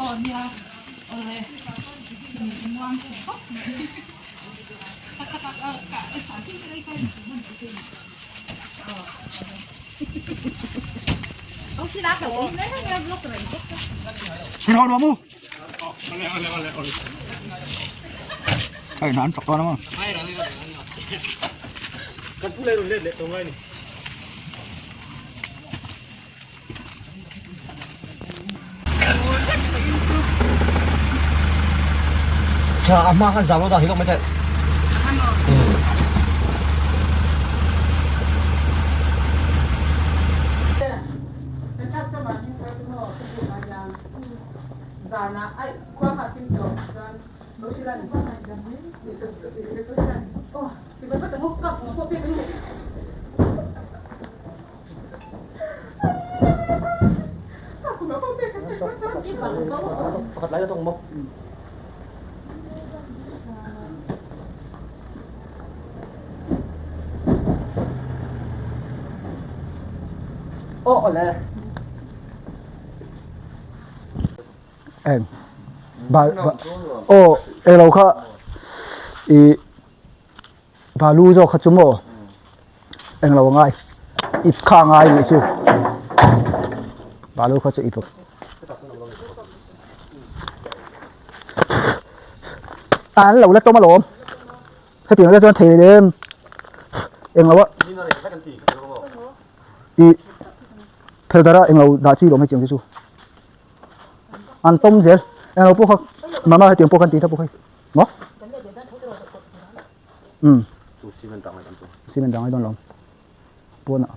Min ho nuam u. Hei hna an thawk dawn a maw. Tha a hma khan zam lo dah hi lawk mai teh. Pakhat lai la tawng maw? Aw awle. Eng ba ba aw englo kha i Balu zawk kha chu maw englo a ngai ip kha a ngai nih chu balu kha chu ip an lo la tawm alawm hetiang te chuan thei lem englo a ih phel dara englo dah chi lawm hetiang te chu an tawm zel englo pawh kha mama hetiang pawh khan ti ta pawh hei. Maw? Umm. Chu cement dah ngai dan chu. Cement dah ngai dawn lo. Pawn ah.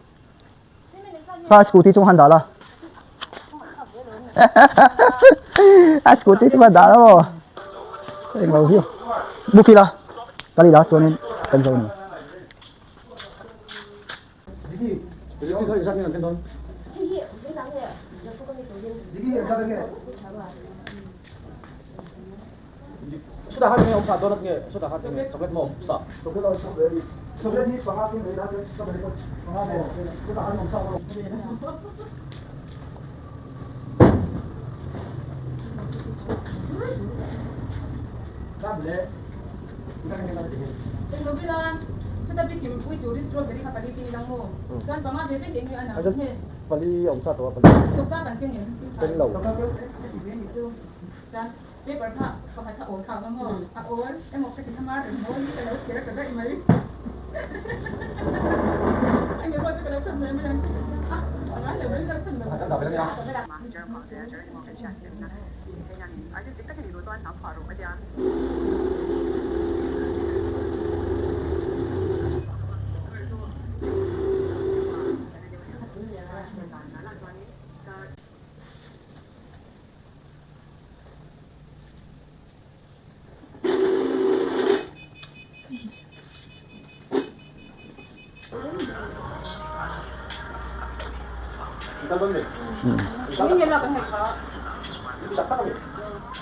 Kha scooty chung han dah la. A scooty chung han dah la maw. Eng lo hiu. Buffy la. Kali la chuanin kan zo ni.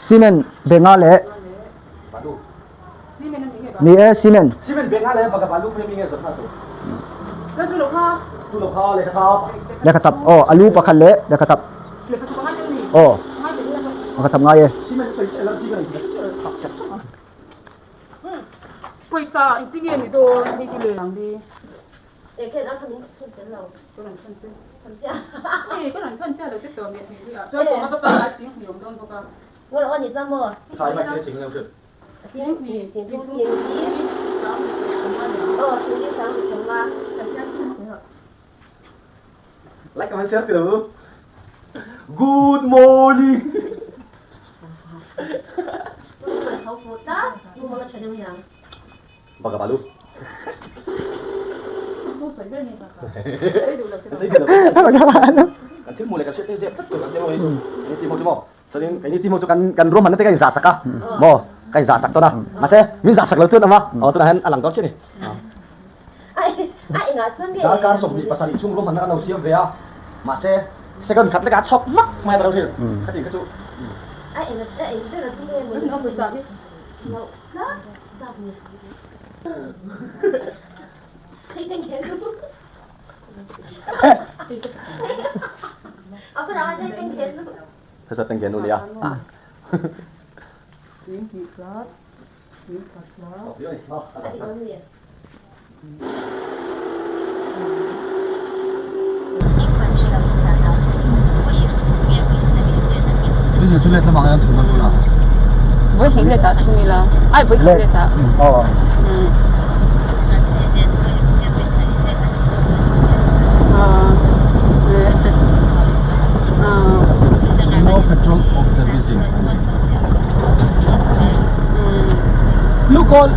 Cement benga leh ni e cement lehkha tap aw alu pakhat leh lehkha tap aw lehkha tap ngai e. Like comment share tilo. Good morning. Baka balu. Kan thil hmuh leh kan hriat te zep tlat tur kan ti maw hei chu. Ni ti maw chu maw. Chuanin keini team ho chu kan kan ruahmanna te ka inzah sak a maw ka inzah sak tawn a mahse min zah sak lo tun awm a aw tunah hian a lang dawn chiah a ni. Darkar 27 chhung ruahmanna kan lo siam ve a mahse second khat lekah a chhawk hmak mai a ka lo hrilh ka tih kha chu. Hesa tengke nu nia. Vawi hnih let ah thung ila ai vawi khat let ah aw No petrol of the diesel. Blue call.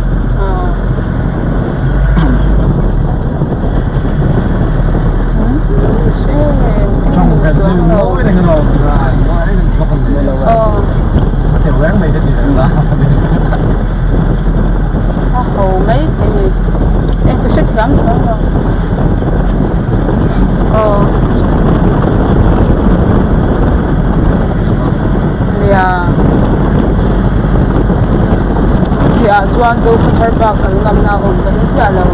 A ho mai thei ni e ka hre thiam thiam lo aw nia chhiah chuan Zokhawthar bak kan ngamna a awm ka hre chiah lo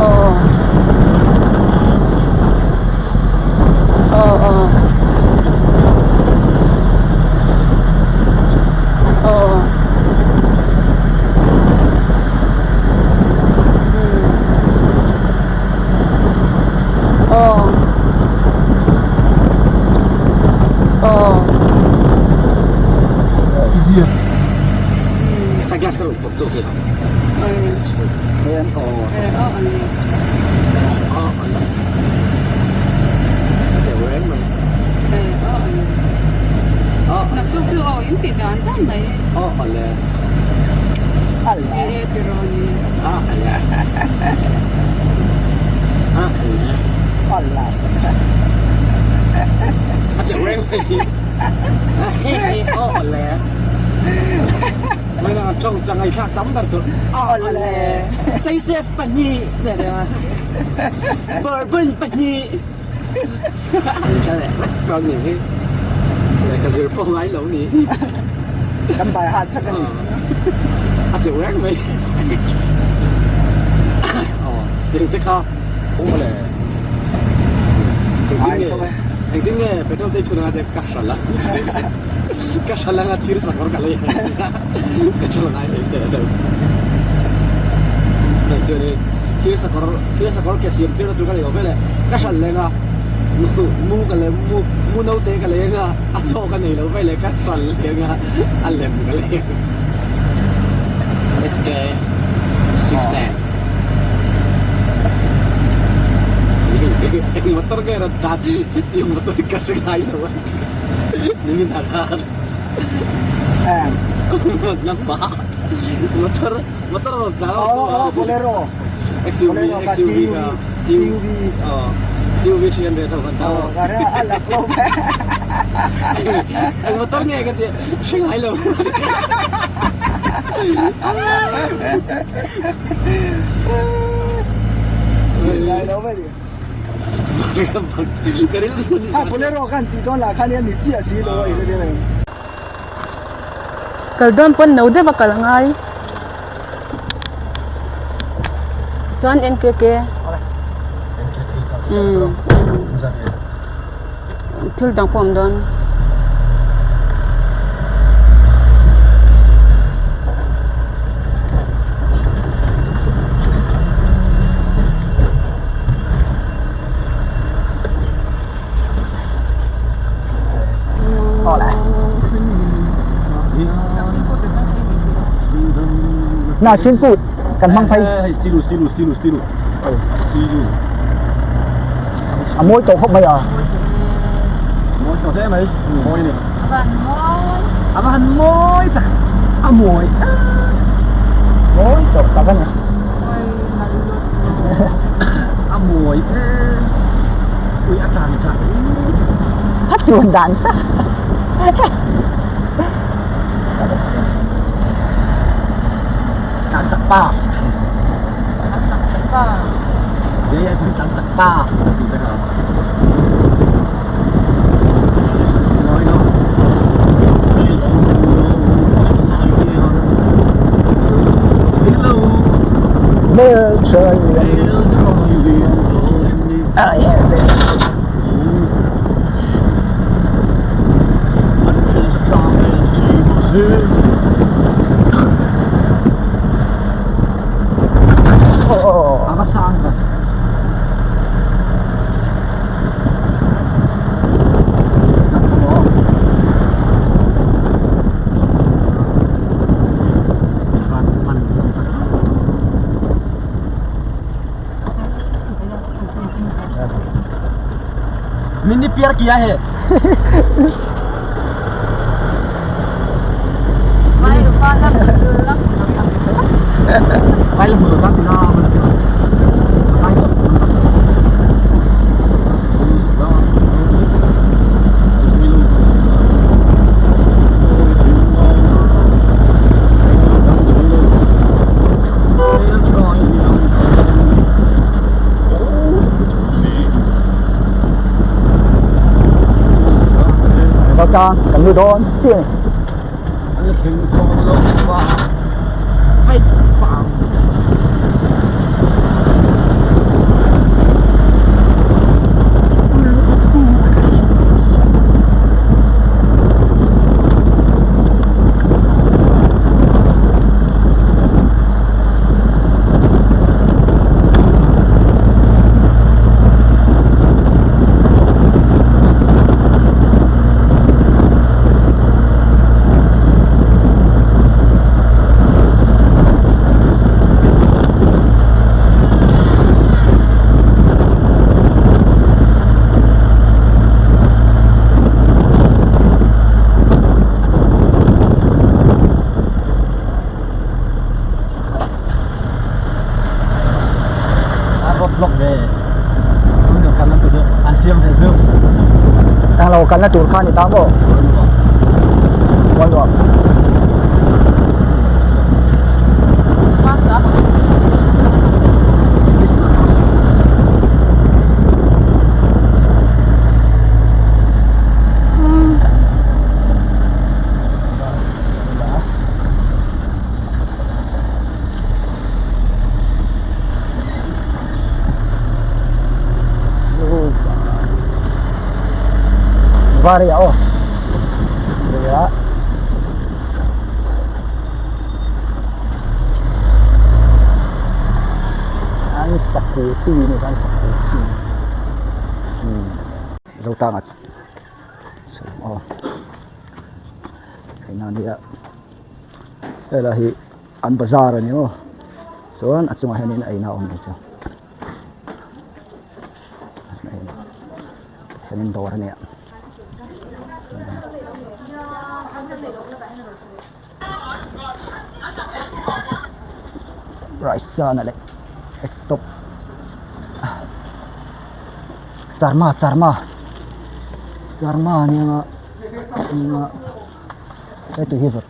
aw aw aw aw aw aw Sunglass ka rawn pawp tawk teh. Stay safe pahnih bourbon pahnih ka zir pawh ngai lo ni kan bai hat vek ani a teuh reng mai tiang te kha awle engtin nge engtin nge petrol te chhun anga te ka hral a ka hral anga thir sakawr ka lei ka chhun ngai hlei teh lo chuanin thir sakawr thir sakawr ke siam tirna tur ka nei lo vel e ka hral leng a mu ka lem mu mu naute ka lei anga a chaw ka nei lo vel e ka hral leng a a lem ka lei SK 610 eng motor nge rawn tlan hetiang motor hi ka hre ngai lo a nimin ah khan nangmah motor motor rawn tlan oh bolero XUV XUV ka TUV TUV 300 tho kan tau a lak lo eng motor nge ka ti hre ngai lo ngai lo mai a bolero khan ti dawn lah khan hian ni chiah si lo a Kal dawn pawn no deuh a kal ngai chuan NKK umm thil dang pawh a awm dawn. Na sin put kan hmang phei Stilu stilu stilu stilu stilu a mawi tawh khawp mai a mawi tawh hle mai mawi ni A van mawi a van mawi tak a mawi mawi tawh tak a ni a mawi ui a tlan chak a chuan dan sa tlan chak pa je ai pawh tlan chak pa a ti chak a Mini pyar kiya he. Vai vai la hmu la Vai la hmu lo ta tina mana chu. Vai la hmu lo ta. Zotang kan lu dawn chiah a ni. Englo kalna tur kha a ni ta maw? Mualnuam. Vari aw ria an sakuti ni an sakuti zotanga chu aw theihna nia helai hi an bazar a ni maw chuan a chungah hianin a in a awm ang chu hianin dawr a nia rice chana leh stop charma charma charma a nia nga heti hi vawt.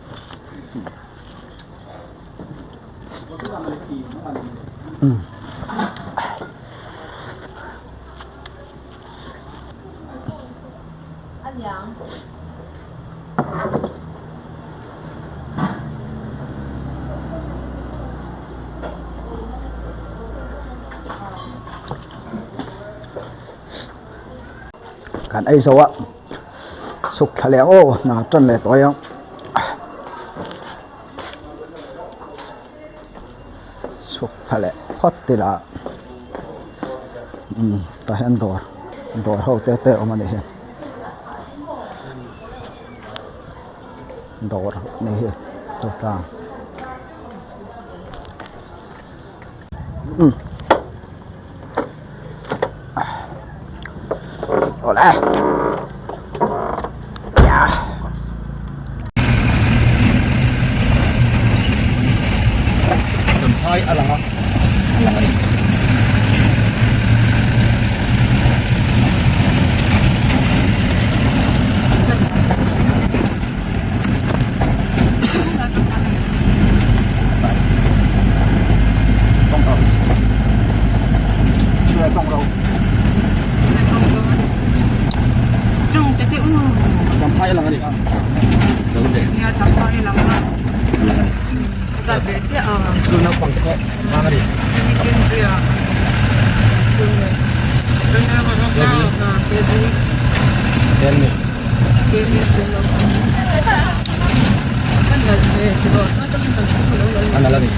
Kan ei zo a chhuk thla leh ang aw hna tan leh tawh ang. Chhuk thla leh phawt ila umm tah hian dawr dawr ho te te a awm a nih hi dawr a nih hi chutah umm awle Champhai a lang a a lang a ni. Champhai a lang a ni. Zote. Nia champhai a lang a. A lang a ni. School naupang te pawh vang a ni. Ten ni. A nalh a ni.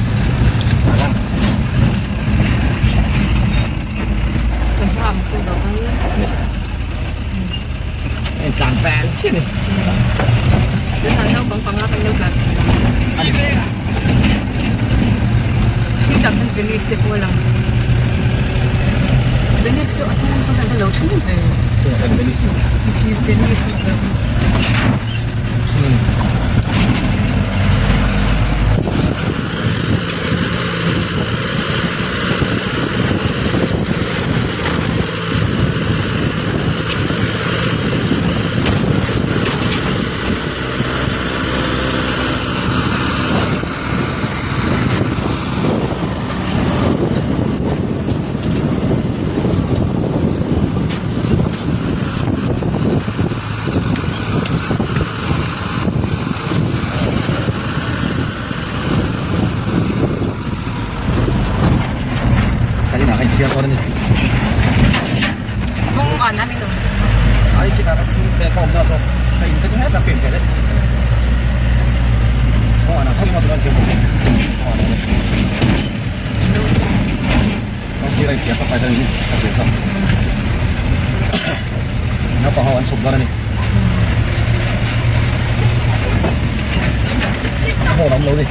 Hei tlan fel chiah a ni. Tennis ni. Tennis ni. Kawng an ani lo. Ai kinah ka chhung te ka awmna zawk ka in te chu hetah pen thei daih. Kawng anah tho emaw chuan thiam bawk e. Kawng anah te. Kawng sir a inchhiar tawk ai chuan in ka zir zawk. Naupang ho an chhuk dawn a ni. Ho lam lo ni.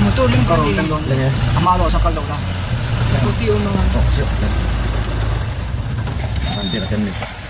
Motor link ka ni. Ama lo sa kal lo la. Scooty um ang. An